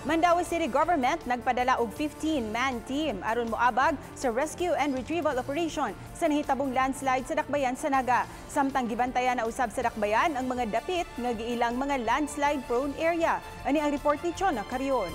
Mandaue City Government nagpadala og 15-man team aron moabag sa rescue and retrieval operation sa nahitabong landslide sa Dakbayan sa Naga. Samtang gibantayan na usab sa Dakbayan ang mga dapit nga giilang mga landslide prone area. Ani ang report ni Chona Carion.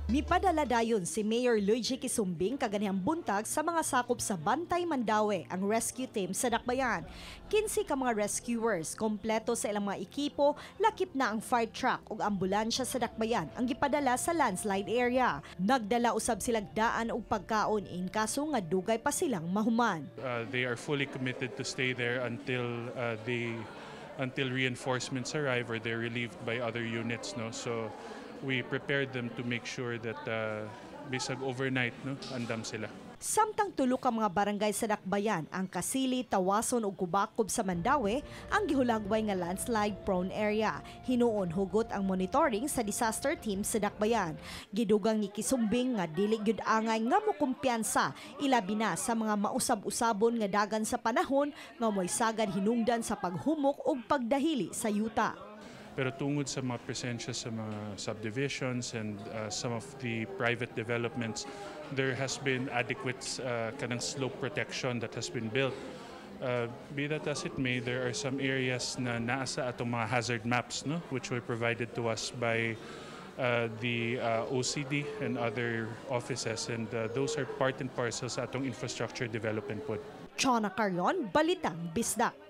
Mipadala dayon si Mayor Luigi Quisumbing kaganihang buntag sa mga sakop sa Bantay Mandaue, ang rescue team sa Dakbayan. 15 ka mga rescuers, kompleto sa ilang mga ekipo, lakip na ang fire truck ug ambulansya sa Dakbayan ang gipadala sa landslide area. Nagdala usab silag daan og pagkaon in kaso nga dugay pa silang mahuman. They are fully committed to stay there until reinforcements arrive or they're relieved by other units, no? So we prepared them to make sure that bisag overnight, no, andam sila. Samtang tulo ka mga barangay sa Dakbayan, ang Kasili, Tawason ug Kubakob sa Mandaue, ang gihulagway nga landslide prone area. Hinuon hugot ang monitoring sa disaster team sa Dakbayan. Gidugang ni Quisumbing nga dili gyud angay nga mokumpiyansa, ilabi na sa mga mausab-usabon nga dagan sa panahon nga mo'y sagad hinungdan sa paghumok ug pagdahili sa yuta. Pero tungod sa mga presensya sa mga subdivisions and some of the private developments, there has been adequate kanang slope protection that has been built. Be that as it may, there are some areas na naa sa atong mga hazard maps, no, which were provided to us by the OCD and other offices, and those are part and parcel sa atong infrastructure development pod. Chona Carion, Balitang Bisdak.